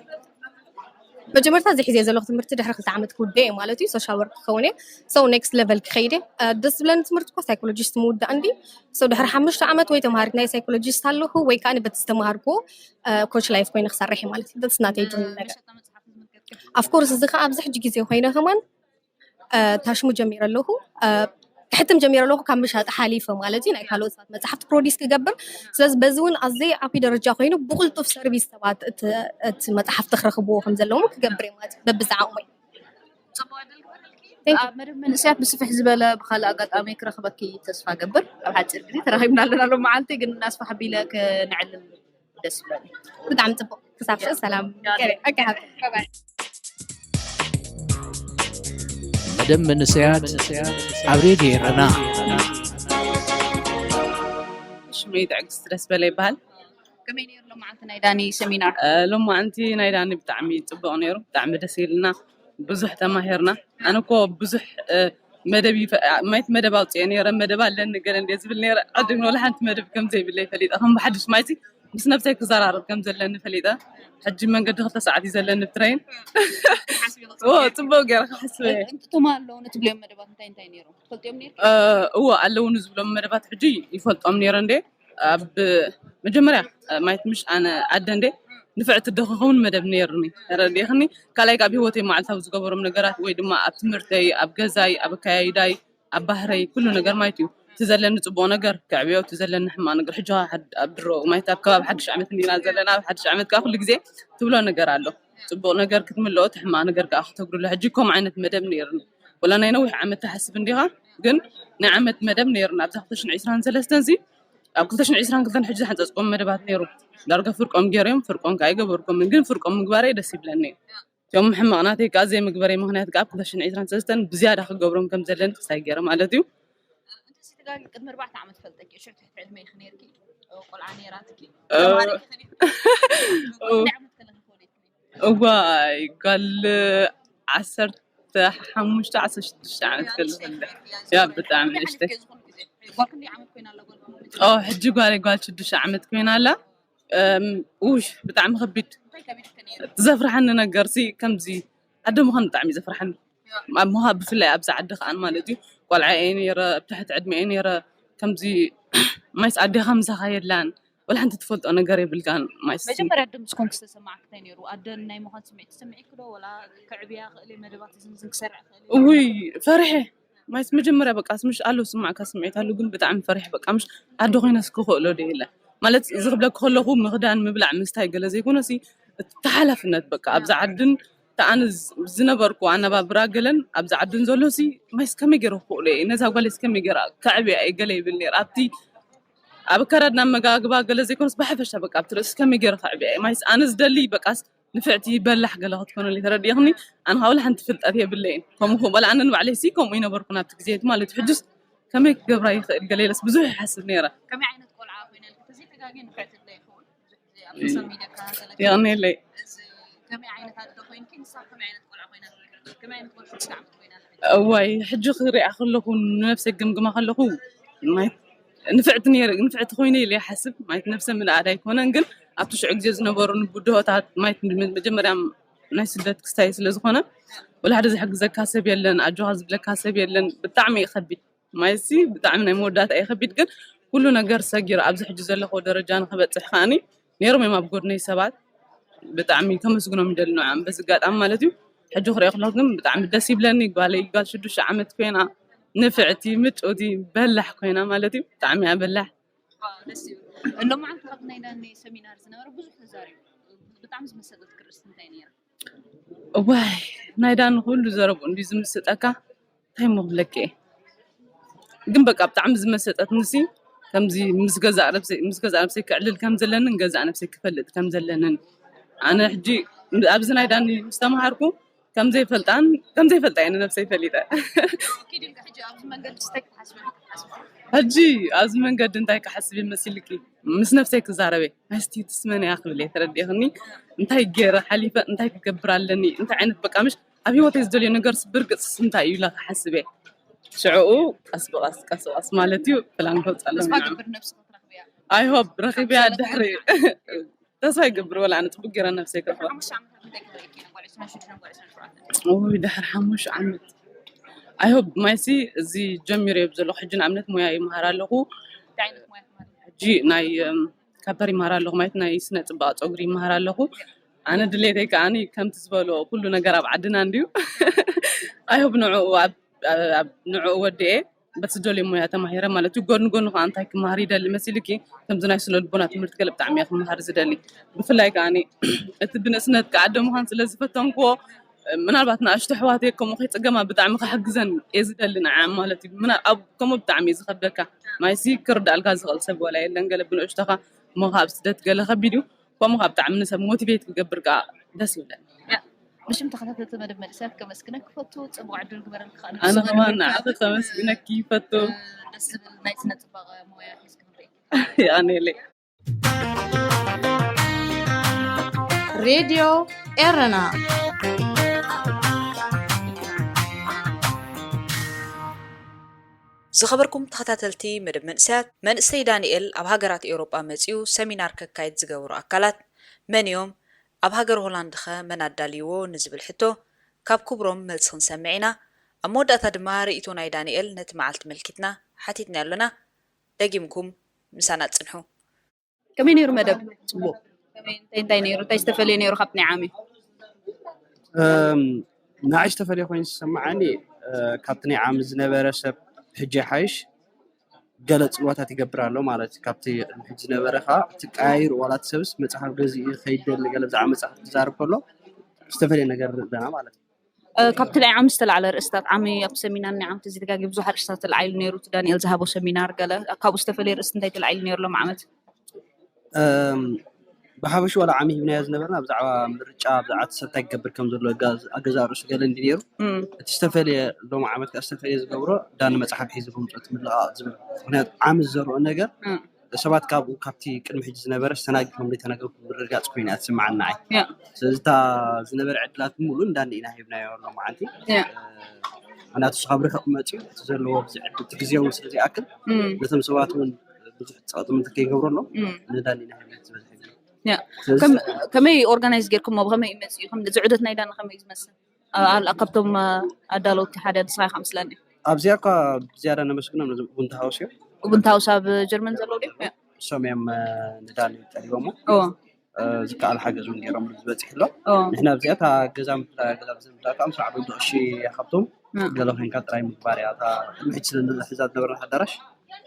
መጀመርታ እዚ ሒዘ ዘለኹ ትምህርቲ ድሕሪ ክልተ ዓመት ክውደ እየ ማለት እዩ። ሶሻል ወርክ ክኸውን እየ። ሰው ኔክስት ሌቨል ክኸይድ እየ። ደስ ዝብለኒ ትምህርቲ እኳ ሳይኮሎጂስት ምውዳእ እንዲ። ሰው ድሕሪ ሓሙሽተ ዓመት ወይ ተምሃሪት ናይ ሳይኮሎጂስት ኣለኹ ወይ ከዓ በቲ ዝተምሃርኩ ኮች ላይፍ ኮይነ ክሰርሕ እየ ማለት እዩ። ደስ ናተይ ድሪም ነገር። ኣፍኮርስ እዚ ከዓ ኣብዚ ሕጂ ግዜ ኮይነ ከማን ታሽሙ ጀሚረ ኣለኹ። ክሕትም ጀሚረ ኣለኹ ካብ ምሻጥ ሓሊፈ ማለት እዩ። ናይ ካልኦት ሰባት መፅሓፍቲ ፕሮዲስ ክገብር። ስለዚ በዚ እውን ኣዘይ ዓብዪ ደረጃ ኮይኑ ብቕልጡፍ ሰርቪስ ሰባት እቲ መፅሓፍቲ ክረኽብዎ ከም ዘለዎም ክገብር እየ ማለት እዩ። በብዛዕቕሞይ ኣብ መደብ መንእሰያት ብስፍሕ ዝበለ ብካልእ ኣጋጣሚ ክረኽበኪ ተስፋ ገብር። ኣብ ሓፂር ግዜ ተራኺብና ኣለና ሎም መዓልቲ ግን እናስፋሕ ቢለ ክነዕልል ደስ ይብለኒ። ብጣዕሚ ፅቡቅ ክሳብ ሽዑ ሰላም። መደብ መንእሰያት ኣብ ሬድዮ ኤረና። ሽመይ ትዕግስቲ ደስ በለ ይበሃል። ከመይ ነይሩ ሎማዓንቲ ናይ ዳኒ ሰሚናር? ሎማዓንቲ ናይ ዳኒ ብጣዕሚ ፅቡቅ ነይሩ፣ ብጣዕሚ ደስ ኢልና፣ ብዙሕ ተማሂርና። ኣነ እኮ ብዙሕ መደብ ማየት መደብ ኣውፅኤ ነይረ፣ መደብ ኣለኒ ገለ እንደ ዝብል ነይረ። ዕድም ወላ ሓንቲ መደብ ከም ዘይብለይ ፈሊጠ ከም ብሓድሽ ማይሲ ምስ ነብሰይ ክዘራረብ ከም ዘለኒ ፈሊጠ። ሕጂ መንገዲ ክልተ ሰዓት እዩ ዘለኒ ብትረይን። ጽቡቅ ገይረ ክሓስበ እየ። እቶም ኣለዉ ንትብልዮም መደባት እንታይ እንታይ ነይሮም ትፈልጥዮም ነይርኪ? እዎ ኣለዉ ንዝብሎም መደባት ሕጂ ይፈልጦም ነይረ እንዴ ኣብ መጀመርያ ማየት ምሽ ኣነ ኣደ እንዴ ንፍዕቲ ዶ ክኸውን መደብ ነይርኒ ተረዲእኽኒ። ካልኣይ ካብ ህይወተይ መዓልታዊ ዝገበሮም ነገራት ወይ ድማ ኣብ ትምህርተይ ኣብ ገዛይ ኣብ ኣከያይዳይ ኣብ ባህረይ ኩሉ ነገር ማለት እዩ። እቲ ዘለኒ ፅቡቕ ነገር ከዕብዮ፣ እቲ ዘለኒ ሕማቕ ነገር ሕጂ ኣብ ድሮ ማለት ኣብ ከባቢ ሓድሽ ዓመት እንዲና ዘለና። ኣብ ሓድሽ ዓመት ከዓ ኩሉ ግዜ ትብሎ ነገር ኣሎ። ፅቡቕ ነገር ክትምልኦ፣ እቲ ሕማቕ ነገር ከዓ ክተጉድሎ። ሕጂ ከምኡ ዓይነት መደብ ነይርኒ። ወላ ናይ ነዊሕ ዓመት ትሓስብ እንዲኻ፣ ግን ናይ ዓመት መደብ ነይርና። ኣብዛ ክልተ ሽሕን ዕስራን ሰለስተን ዚ ኣብ ክልተ ሽሕን ዕስራን ክልተን ሕጂ ዝሓንፀፅቆም መደባት ነይሩ። ዳርጋ ፍርቆም ገይሮም፣ ፍርቆም ከዓ ኣይገበርኩምን፣ ግን ፍርቆም ምግባረይ ደስ ይብለኒ። እቶም ሕማቕ ናተይ ከዓ ዘይምግበረይ ምኽንያት ከዓ ኣብ ክልተ ሽሕን ዕስራን ሰለስተን ብዝያዳ ክገብሮም ከም ዘለኒ ተስፋ ይገይረ ማለት እዩ። እንተስ ተጋጊ ቅድሚ ኣርባዕተ ዓመት ፈልጠኪ እሹ ትሕቲ ዕድመ ኢኺ ነይርኪ ቆልዓ ነይራትኪ ተማሪ ኢኺ ነይርኪ ዓመት ከለኺ ኮሌጅ እዋይ ጓል ዓሰርተ ሓሙሽተ ዓሰርተ ሽዱሽተ ዓመት ከለኹ ያ ብጣዕሚ ንእሽተይ ጓል ክንደይ ዓመት ኮይና ኣላ ጓል ኦ ሕጂ ጓል ጓል ሽዱሽተ ዓመት ኮይና ኣላ ውሽ ብጣዕሚ ከቢድ ዘፍርሓኒ ነገር ሲ ከምዚ ኣደ ምዃን ብጣዕሚ ዘፍርሓኒ ኣብ ምሃብ ብፍላይ ኣብዚ ዓዲ ከኣን ማለት እዩ ቆልዓ እየ ነይረ ኣብ ትሕቲ ዕድመ እየ ነይረ ከምዚ ማይስ ኣዴኻ ምሳኻ የላን ወላ ሓንቲ ትፈልጦ ነገር የብልካን ማይስ መጀመርያ ኣደ ምስ ኮንክ ዝተሰማዕክ እንታይ ነይሩ ኣደ ናይ ምዃን ስምዒት ተሰሚዒክ ዶ ወላ ከዕብያ ክእል መደባት ዝንዝን ክሰርዕ ክእል እውይ ፈሪሐ ማይስ መጀመርያ በቃ ምሽ ኣሎ ስማዕካ ስምዒት ኣሎ ግን ብጣዕሚ ፈሪሐ በቃ ምሽ ኣደ ኮይነስ ክኽእሎ ዶ የለ ማለት እዚ ክብለክ ከለኹ ምኽዳን ምብላዕ ምስታይ ገለ ዘይኮነሲ እቲ ሓላፍነት በቃ ኣብዛ ዓድን ተኣነ ዝነበርኩ ኣነባብራ ገለን ኣብዛ ዓድን ዘሎ ሲ ማይስ ከመይ ገይረ ክኽእሎ እየ ነዛ ጓለይስ ከመይ ገይረ ከዕብያ እየ ገለ ይብል ነይረ ኣብቲ ኣብ ኣከዳድና ኣመጋግባ ገለ ዘይኮነስ ብሓፈሻ በቃ ኣብቲ ርእሲ ከመይ ገይረ ከዕብያ እየ ማይስ ኣነ ዝደሊ በቃስ ንፍዕቲ በላሕ ገለ ክትኮነለይ ተረዲእኽኒ ኣነ ካብ ሓንቲ ፍልጠት የብለይን ከምኡ ክበላ ኣነ ንባዕለይ ሲ ከምኡ ይነበርኩ ናብቲ ግዜ ማለት ሕጅስ ከመይ ክገብራ ይኽእል ገለ ኢለስ ብዙሕ ይሓስብ ነይረ ከመይ ዓይነት ቆልዓ ኮይነ ተዘይተጋግየ ንፍዕቲ ዶ ይኸውን ብዙሕ ግዜ ኣብ ሶሻል ሚድያ ይኸኸለካ የቕንየለይ እዚ ከመይ ዓይነት ኣደ ኮይንኪ ንሳ ከመይ ዓይነት ቆልዓ ኮይና ከመይ ዓይነት ቆልዓ ስጋዕ እዋይ ሕጂ ክሪኣ ከለኹ ንነብሰይ ግምግማ ከለኹ ንፍዕቲ ነይረ ንፍዕቲ ኮይነ ኢለ ይሓስብ ማለት ነብሰ ምልኣድ ኣይኮነን ግን ኣብቲ ሽዑ ግዜ ዝነበሩ ንብድሆታት ማለት መጀመርያ ናይ ስደት ክስታይ ስለ ዝኾነ ወላ ሓደ ዝሕግዘካ ሰብ የለን ኣጆኻ ዝብለካ ሰብ የለን ብጣዕሚ እዩ ከቢድ ማይሲ ብጣዕሚ ናይ መወዳእታ እዩ ከቢድ ግን ኩሉ ነገር ሰጊሩ ኣብዚ ሕጂ ዘለኹ ደረጃ ንክበፅሕ ከዓኒ ነይሮም እዮም ኣብ ጎድነይ ሰባት ብጣዕሚ ከመስግኖም ይደሊ ንዕኦም በዚ ኣጋጣሚ ማለት እዩ ሕጂ ክሪኦ ከለኩ ግን ብጣዕሚ ደስ ይብለኒ ጓለይ ጓል ሽዱሽተ ዓመት ኮይና ንፍዕቲ ምጭውቲ በላሕ ኮይና ማለት እዩ ብጣዕሚ እያ በላሕ ሎማዓንቲ ካብ ናይ ዳኒ ሰሚናር ዝነበረ ብዙሕ ተዛሪቡ ብጣዕሚ ዝመሰጠት ክርእስቲ እንታይ ነይራ እዋይ ናይ ዳኒ ኩሉ ዘረብኡ እንድዩ ዝምስጠካ እንታይ እሞ ክብለኪ እየ ግን በቃ ብጣዕሚ ዝመሰጠትኒ ሲ ከምዚ ምስ ገዛእ ነብሰይ ምስ ገዛእ ነብሰይ ክዕልል ከም ዘለንን ገዛእ ነብሰይ ክፈልጥ ከም ዘለንን ኣነ ሕጂ ኣብዚ ናይ ዳኒ ምስ ተምሃርኩ ከም ዘይፈልጣን ከም ዘይፈልጣ እየ ንነብሰይ ፈሊጠ። ሕጂ ኣብዚ መንገዲ እንታይ ክሓስብ እየ መሲልኪ? ምስ ነብሰይ ክዛረበ፣ እስቲ ትስመን እያ ክብል እየ። ተረዲእኽኒ? እንታይ ገይረ ሓሊፈ እንታይ ክገብር ኣለኒ? እንታይ ዓይነት በቃ ምሽ ኣብ ህይወተይ ዝደልዮ ነገር ብርግጽ እንታይ እዩ ኢለ ክሓስብ እየ። ሽዕኡ ቀስ ብቐስ ቀስ ብቐስ ማለት እዩ ፕላን ከውፅእ ኣለና። I hope ረኺብያ ድሕሪ ተስፋ ይገብር ወላ ኣነ ጽቡቅ ገይረ ነብሰይ ከፍራ። ውይ ድሕሪ ሓሙሽተ ዓመት I hope ማይሲ እዚ ጀሚረ እየ ዘለኹ። ሕጂ ንኣብነት ሞያ ይመሃር ኣለኹ። ሕጂ ናይ ካፐር ይመሃር ኣለኹ ማለት ናይ ስነ ጽባቐ ጸጉሪ ይመሃር ኣለኹ። ኣነ ድሌተይ ከዓኒ ከምቲ ዝበሎ ኩሉ ነገር ኣብ ዓድና እንድዩ። I hope ንዕኡ ኣብ ንዕኡ ወዲኤ በቲ ዝደልዮ ሞያ ተማሂረ ማለት እዩ። ጎኒ ጎኒ ከዓ እንታይ ክመሃር ይደሊ መሲልኪ? ከምዚ ናይ ስነ ልቦና ትምህርቲ ገለ ብጣዕሚ እየ ክመሃር ዝደሊ። ብፍላይ ከዓ እቲ ብንእስነት ከዓ ኣደ ምዃን ስለ ዝፈተንክዎ ምናልባት ንኣሽቱ ኣሕዋተይ ከምኡ ከይፅገማ ብጣዕሚ ክሕግዘን እየ ዝደሊ ንዓም ማለት እዩ። ከምኡ ብጣዕሚ እዩ ዝኸብደካ ማይሲ ክርዳእልካ ዝኽእል ሰብ ወላ የለን። ገለ ብንእሽቶኻ እሞ ካብ ስደት ገለ ከቢድ እዩ። ከምኡ ከዓ ብጣዕሚ ንሰብ ሞቲቬት ክገብር ከዓ ደስ ይብለኒ። ብሽም ተኸታተልቲ መደብ መንእሰያት ከመስግነክ ክፈቱ። ፅቡቅ ዕድል ግበረልካ። ኣነ ከማን ንዓኺ ከመስግነኪ ይፈቱ። ደስ ዝብል ናይ ስነ ፅባቐ ሞያ ሒዝክ ንርኢ። የቐንየለይ። ሬድዮ ኤረና። ዝኸበርኩም ተኸታተልቲ መደብ መንእሰያት፣ መንእሰይ ዳንኤል ኣብ ሃገራት ኤውሮጳ መጺኡ ሰሚናር ከካይድ ዝገበሩ ኣካላት መን እዮም? ኣብ ሃገር ሆላንድኸ መን ኣዳልይዎ ንዝብል ሕቶ ካብ ክብሮም መልሲ ክንሰምዕ ኢና። ኣብ መወዳእታ ድማ ርእይቶ ናይ ዳንኤል ነቲ መዓልቲ መልኪትና ሓቲትናዮ ኣለና። ደጊምኩም ምሳና ጽንሑ። ከመይ ነይሩ መደብ? ጽቡቕ። ከመይ እንታይ እንታይ ነይሩ? እንታይ ዝተፈለየ ነይሩ ካብቲ ናይ ዓሚ? ንዓይ ዝተፈለየ ኮይኑ ዝሰማዓኒ ካብቲ ናይ ዓሚ ዝነበረ ሰብ ሕጂ ይሓይሽ ገለ ፅልዋታት ይገብር ኣሎ ማለት እዩ። ካብቲ ቅድሚ ሕጂ ዝነበረ ከዓ እቲ ቀያይሩ ዋላ እቲ ሰብስ መፅሓፍ ገዚኡ ከይደሊ ገለ ብዛዕባ መፅሓፍ ክዛረብ ከሎ ዝተፈለየ ነገር ኣለና ማለት እዩ። ካብቲ ናይ ዓሚ ዝተላዕለ ርእስታት ዓሚ ኣብቲ ሰሚናር ናይ ዓሚ ተዘይተጋጊ ብዙሕ ኣርእስታት ተላዒሉ ነይሩ። እቲ ዳንኤል ዝሃቦ ሰሚናር ገለ ካብኡ ዝተፈለየ ርእስቲ እንታይ ተላዒሉ ነይሩ ሎም ዓመት? ብሓፈሽ ዋላ ዓሚ ሂብናዮ ዝነበርና ብዛዕባ ምርጫ ብዛዕባ እቲ ሰብ እንታይ ክገብር ከም ዘለዎ ኣገዛእ ርእሱ ገለ እንዲ ነይሩ። እቲ ዝተፈለየ ሎም ዓመት ከዓ ዝተፈለየ ዝገብሮ ዳኒ መፅሓፍ ሒዙ ብምፅኦ እቲ ምልቓቕ ዝብል ምክንያቱ ዓሚ ዝዘርኦ ነገር ሰባት ካብኡ ካብቲ ቅድሚ ሕጂ ዝነበረ ዝተናጊፎም ዘይተናገርኩ ምርግጋፅ ኮይኑ እያ ትስምዓኒ ንዓይ። ስለዚ እታ ዝነበረ ዕድላት ብምሉኡ ንዳኒ ኢና ሂብናዮ ሎማዓንቲ። ምክንያቱ ንሱ ካብ ርሕቕ መፂኡ እቲ ዘለዎ ብዚ ዕድል እቲ ግዜ እውን ስለ ዘይኣክል ነቶም ሰባት እውን ብዙሕ ፀቕጢ ምንተ ከይገብረሎም ንዳኒ ኢና ሂብናዮ ዝበዝሕ ግዜ። ስለዚ ከመይ ኦርጋናይዝ ጌርኩሞ? ብኸመይ እዩ መፂኡ? ከም እዚ ዑደት ናይ ዳኒ ከመይ እዩ ዝመስል? ኣብዚኣ እኳ ብዝያዳ ነመስግኖም ነዞም ኡቡንቱ ሃውስ እዮም። ኡቡንቱ ሃውስ ኣብ ጀርመን ዘለዉ ድዮም? እሶም እዮም ንዳኒ ጠሊቦሞ ዝከኣል ሓገዝ እውን ገይሮም ዝበፂሕ ኣሎ። ንሕና ኣብዚኣ እታ ገዛ ምፍላ ገዛ ብዘምፍላ ከዓ ምስ ዓበዱ ቅሺ ይሃብቶም ገለ ኮይንካ ጥራይ ምግባር እያ። እታ ቅድሚ ሕጂ ስለንሕዛ ዝነበርና ኣዳራሽ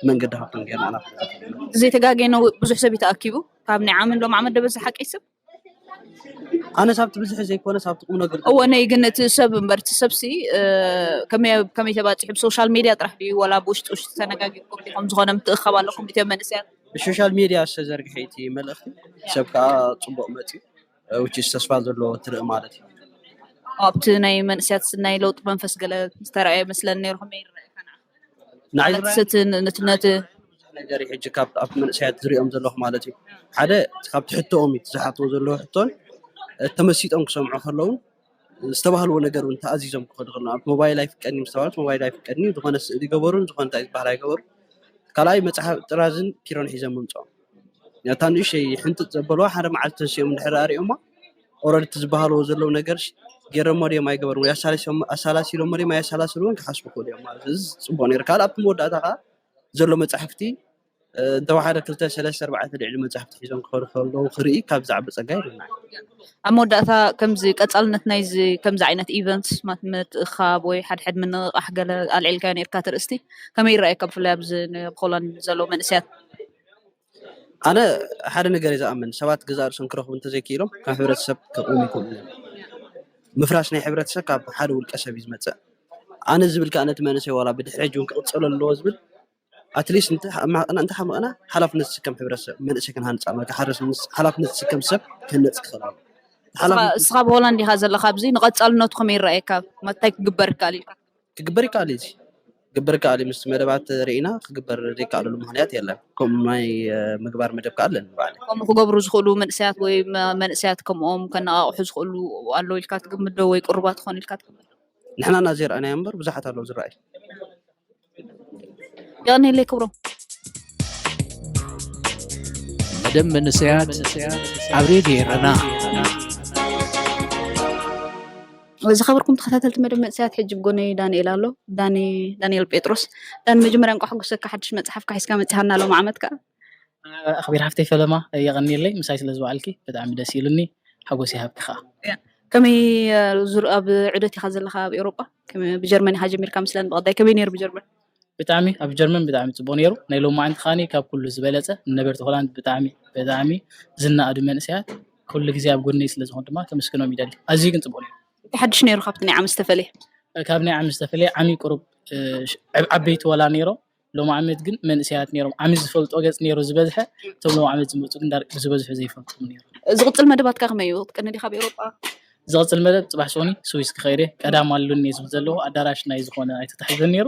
መንገዲ ሃብቶም ገይርና ኢና። ዘይተጋገየ ብዙሕ ሰብ እዩ ተኣኪቡ ካብ ናይ ዓመት ሎም ዓመት ደበዝሕ ሓቂ ሰብ ኣነ ሳብቲ ብዝሒ ዘይኮነ ሳብቲ ቁም ነገር እወ ነይ ግን እቲ ሰብ እምበር እቲ ሰብሲ ከመይ ተባፂሑ ብሶሻል ሜድያ ጥራሕ ድዩ ዋላ ብውሽጢ ውሽጢ ተነጋጊርኩም ዲኹም ዝኾነ ምትእኸብ ኣለኩም ድትዮ መንእስያት ብሶሻል ሜድያ ዝተዘርግሐ እቲ መልእኽቲ ሰብ ከዓ ፅቡቕ መፅዩ ውጭ ተስፋ ዘለዎ ትርኢ ማለት እዩ ኣብቲ ናይ መንእስያት ናይ ለውጢ መንፈስ ገለ ዝተረኣየ መስለን ነይሩ ከመይ ይረኣየካ ንዓኻ ንዓይ ማለት ዝረኣየኒ እቲ ን- እቲ ነቲ ብዙሕ ነገር እዩ ሕጂ ካብ ኣብቲ መንእሰያት ዝሪኦም ዘለኹ ማለት እዩ ሓደ እቲ ካብቲ ሕቶኦም እዩ እቲ ዝሓትዎ ዘለዉ ሕቶን እ፣ ተመሲጦም ክሰምዑ ከለውን ዝተባህልዎ ነገር እውን ተኣዚዞም ክኸዱ ከለዉ ኣብ ሞባይል ኣይፍቀድን እዩ ዝተባህሉ ሞባይል ኣይፍቀድን እዩ ዝኾነ ስእሊ ገበሩን ዝኾነ እንታይ ዝበሃል ኣይገበሩ ካልኣይ መፅሓፍ ጥራዝን ፒሮን ሒዞም ምምፅኦም እታ ንእሸይ ሕንጥጥ ዘበልዋ ሓደ መዓልቲ ተንሲኦም እንድሕር ኣሪኦማ ኦረድቲ ዝበሃልዎ ዘለዉ ነገር ገይረሞ ድዮም ኣይገበርዎ ኣሳላሲሎሞ ድዮም ኣያሰላስልዎን ክሓስቡ ክእሉ እዮም ማለት እዚ ፅቡቅ ነይሩ ካልእ ኣብቲ መወዳእታ ከዓ ዘሎ መፅሓፍቲ እንተወሓደ ክልተ ሰለስተ ኣርባዕተ ልዕሊ መፅሓፍቲ ሒዞም ክኸዱ ከለዉ ክርኢ ካብ ዝዓቢ ፀጋ ይብልና ኣብ መወዳእታ ከምዚ ቀፃልነት ናይዚ ከምዚ ዓይነት ኢቨንትስ ምትእኻብ ወይ ሓድሕድ ምንቕቃሕ ገለ ኣልዒልካዮ ነርካ ትርእስቲ ከመይ ይረኣየካ ብፍላይ ኣብዚ ሆላንድ ዘለዉ መንእስያት ኣነ ሓደ ነገር እየ ዝኣምን ሰባት ገዛእ ርእሶም ክረኽቡ እንተዘይክኢሎም ካብ ሕብረተሰብ ክቕሙ ይኽእሉ እዮም ምፍራስ ናይ ሕብረተሰብ ካብ ሓደ ውልቀ ሰብ እዩ ዝመፅእ ኣነ ዝብል ከዓ ነቲ መንእሰይ ዋላ ብድሕሪ ሕጂ እውን ክቕፀሎ ኣለዎ ዝብል ኣትሊስት እንተሓመቕና ሓላፍነት ዝስከም ሕብረተሰብ መንእሰይ ክንሃንፃ ማለት ሓደ ሓላፍነት ዝስከም ሰብ ክህነፅ ክኽእል ኣሎ ሓላፍነት እስኻ ብሆላንድ ኢኻ ዘለኻ፣ ኣብዚ ንቐጻልነቱ ከመይ ይረኣየካ? እንታይ ክግበር ይከኣል ኢልካ? ክግበር ይከኣል እዩ። እዚ ክግበር ይከኣል እዩ። ምስ መደባት ርኢና ክግበር ዘይከኣለሉ ምክንያት የለን። ከምኡ ናይ ምግባር መደብ ከዓ ኣለኒ ባዕለይ። ከምኡ ክገብሩ ዝኽእሉ መንእሰያት ወይ መንእሰያት ከምኦም ከነቓቕሑ ዝኽእሉ ኣለዉ ኢልካ ትግምት ዶ ወይ ቅሩባት ይኾኑ ኢልካ ትግምት? ንሕና ኢና ዘይረኣናዮ እምበር ብዙሓት ኣለዉ ዝረኣዩ። የቐንየለይ ክብሮም። መደብ መንእሰያት ኣብ ሬድዮ ኤረና። ዝኸበርኩም ተኸታተልቲ መደብ መንእሰያት፣ ሕጂ ብጎነይ ዳንኤል ኣሎ። ዳኒ ዳንኤል ጴጥሮስ። ዳኒ፣ መጀመርያ እንቋዕ ሓጎሰካ፣ ሓድሽ መጽሓፍካ ሒዝካ መጺኻና ሎም ዓመት ከኣ። ኣኽቢር ሓፍተይ ፈለማ፣ የቐንየለይ ምሳይ ስለ ዝወዓልኪ ብጣዕሚ ደስ ኢሉኒ። ሓጎስ ይሃብኪ ከኣ። ከመይ ዙር ኣብ ዑደት ኢኻ ዘለኻ ኣብ ኤውሮጳ? ከመይ ብጀርመን ኢኻ ጀሚርካ ምስለን ብቐዳይ ከመይ ነይሩ ብጀርመን? ብጣዕሚ ኣብ ጀርመን ብጣዕሚ ጽቡቕ ነይሩ። ናይ ሎማዓንቲ ከኣ ካብ ኩሉ ዝበለጸ ንነበርቲ ሆላንድ ብጣዕሚ ብጣዕሚ ዝነኣዱ መንእሰያት ኩሉ ግዜ ኣብ ጎነይ ስለ ዝኾኑ ድማ ከመስግኖም ይደሊ። ኣዝዩ ግን ጽቡቕ ነይሩ። እቲ ሓድሽ ነይሩ ካብቲ ናይ ዓሚ ዝተፈለየ? ካብ ናይ ዓሚ ዝተፈለየ ዓሚ ቁሩብ ዓበይቲ ወላ ነይሮም። ሎም ዓመት ግን መንእሰያት ነይሮም። ዓሚ ዝፈልጦ ገጽ ነይሩ ዝበዝሐ፣ እቶም ሎም ዓመት ዝመጹ ግን ዳርጋ ዝበዝሑ ዘይፈልጦም ነይሩ። ዝቕጽል መደባትካ ከመይ እዩ? ክትቀኒ ዲኻ ኣብ ኤውሮጳ? ዝቕጽል መደብ ጽባሕ ሶኒ ስዊስ ክኸይድ እየ። ቀዳም ኣሉኒ ዝብል ዘለኹ ኣዳራሽ ናይ ዝኾነ ኣይተታሒዘን ነይሩ።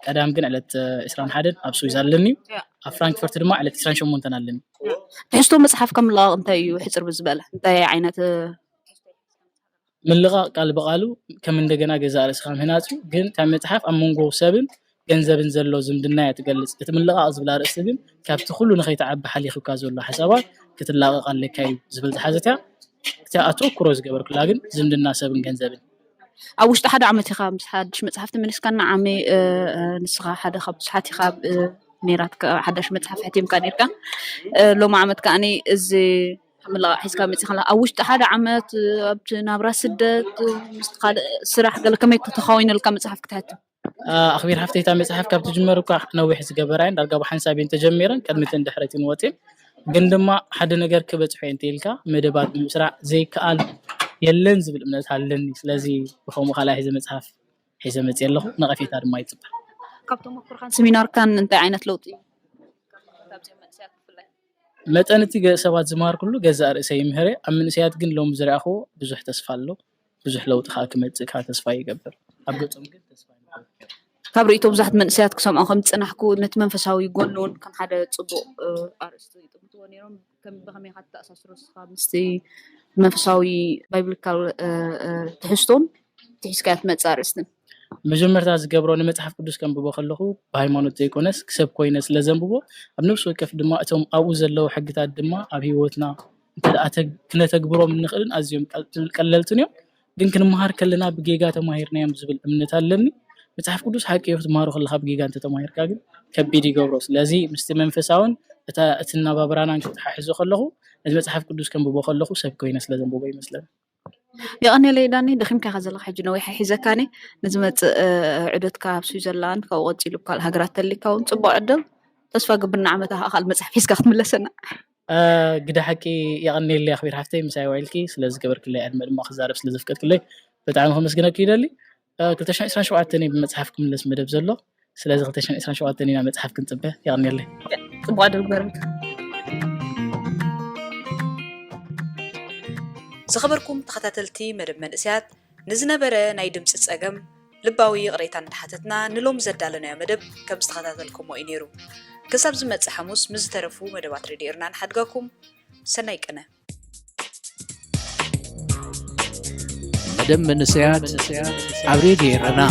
ቀዳም ግን ዕለት ዕስራን ሓደን ኣብ ስዊስ ኣለኒ እዩ። ኣብ ፍራንክፈርት ድማ ዕለት ዕስራን ሸሞንተን ኣለኒ። ትሕዝቶ መጽሓፍካ ምልቓቕ እንታይ እዩ? ሕጽር ብዝበለ እንታይ ዓይነት ምልቓቕ ቃል ብቓሉ ከም እንደገና ገዛእ ርእስኻ ምህናጽ እዩ፣ ግን እታ መጽሓፍ ኣብ መንጎ ሰብን ገንዘብን ዘሎ ዝምድና እያ ትገልጽ። እቲ ምልቓቕ ዝብል ኣርእስቲ ግን ካብቲ ኩሉ ንኸይትዓቢ ሓሊኹካ ዘሎ ሓሳባት ክትላቐቕ ኣለካ እዩ ዝብል ዝሓዘት እያ። እቲኣ ኣተኩሮ ዝገበርኩላ ግን ዝምድና ሰብን ገንዘብን። ኣብ ውሽጢ ሓደ ዓመት ኢኻ ምስ ሓድሽ መጽሓፍ ተመሊስካ፣ ንዓመይ ንስኻ ሓደ ካብ ብዙሓት ኢኻ ነይራትካ ሓዳሽ መጽሓፍ ሕቲምካ ነይርካ። ሎሚ ዓመት ከኣ እዚ ምልቓቕ ሒዝካ መጺኻ ኣለኻ። ኣብ ውሽጢ ሓደ ዓመት ኣብቲ ናብራ ስደት ምስ ካልእ ስራሕ ገለ ከመይ ተኻዊነልካ መጽሓፍ ክትሕትም? ኣኽቢር ሃፍተይ፣ እታ መጽሓፍ ካብ ትጅመር እኳ ነዊሕ ዝገበራ እየን። ዳርጋ ብሓንሳብ እየን ተጀሚረን፣ ቅድሚትን ድሕሪትን ወፅየን። ግን ድማ ሓደ ነገር ክበፅሖ እየ እንተኢልካ መደባት ብምስራዕ ዘይከኣል የለን ዝብል እምነት ኣለኒ። ስለዚ ብኸምኡ ካልኣይ ሒዘ መጽሓፍ ሒዘ መፅየ ኣለኹ። ነቐፌታ ድማ ይፅበ። ካብ ተመኩርካን ሰሚናርካን እንታይ ዓይነት ለውጢ? መጠን እቲ ሰባት ዝመሃርኩሉ ገዛእ ርእሰይ ይምህር እየ። ኣብ መንእሰያት ግን ሎም ዝረኣኽዎ ብዙሕ ተስፋ ኣሎ። ብዙሕ ለውጢ ከዓ ክመፅእ ከዓ ተስፋ ይገብር። ኣብ ገፆም ግን ተስፋ ይገብር። ካብ ርእይቶ ብዙሓት መንእሰያት ክሰምዖ ከም ዝፀናሕኩ ነቲ መንፈሳዊ ጎኒ እውን ከም ሓደ ፅቡቕ ኣርእስቲ ይጥምትዎ ነይሮም። ከም ብኸመይ ኢኻ ትተኣሳስሮ ንስኻ ምስቲ መንፈሳዊ ባይብሊካል ትሕዝቶን ትሒዝካዮ ትመፅእ ኣርእስትን? መጀመርታ ዝገብሮ ንመፅሓፍ ቅዱስ ከንብቦ ከለኹ ብሃይማኖት ዘይኮነስ ክሰብ ኮይነ ስለ ዘንብቦ ኣብ ነፍሲ ወከፍ ድማ እቶም ኣብኡ ዘለዉ ሕግታት ድማ ኣብ ህይወትና እንተ ደኣ ተግ- ክነተግብሮም እንኽእልን ኣዝዮም ቀል- ቀለልትን እዮም። ግን ክንመሃር ከለና ብጌጋ ተማሂርናዮም ዝብል እምነት ኣለኒ። መፅሓፍ ቅዱስ ሓቂ እዩ፣ ክትመሃሮ ከለካ ብጌጋ እንተተማሂርካ ግን ከቢድ ይገብሮ። ስለዚ ምስቲ መንፈሳውን እታ እቲ ናባብራናን ክተሓሕዞ ከለኹ ነዚ መፅሓፍ ቅዱስ ከንብቦ ከለኹ ሰብ ኮይነ ስለ ዘንብቦ ይመስለኒ። የቐንየለይ ዳኒ፣ ደኺምካ ኢኻ ዘለኻ ሕጂ ነዊሕ ኣይሒዘካን እየ። ንዝመጽእ ዑደትካ ኣብ ስዊዘርላንድ ካብኡ ቀጺሉ ኣብ ካልእ ሃገራት ተሊካ እውን ጽቡቕ ዕድል። ተስፋ ገብር ንዓመታ ከኣ ካልእ መጽሓፍ ሒዝካ ክትምለሰና። ግደ ሓቂ የቐንየለይ ኣኽቢር ሓፍተይ ምሳይ ውዒልኪ ስለ ዝገበርክለይ ዕድመ ድማ ክዛረብ ስለ ዘፍቀድክለይ ብጣዕሚ ከመስግነኪ ይደሊ። ክልተ ሽሕን ዕስራን ሸውዓተን እዩ ብመጽሓፍ ክምለስ መደብ ዘሎ። ስለዚ ክልተ ሽሕን ዕስራን ሸውዓተን ኢና መጽሓፍ ክንጽበ። የቐንየለይ። ጽቡቕ ዕድል ግበረልካ። ዝኸበርኩም ተኸታተልቲ መደብ መንእሰያት፣ ንዝነበረ ናይ ድምጺ ጸገም ልባዊ ይቕሬታ እንዳሓተትና፣ ንሎሚ ዘዳለናዮ መደብ ከም ዝተኸታተልኩሞ እዩ ነይሩ። ክሳብ ዝመጽእ ሓሙስ ምስ ዝተረፉ መደባት ሬድዮ ኤርና ንሓድጋኩም። ሰናይ ቅነ። መደብ መንእሰያት ኣብ ሬድዮ ኤረና።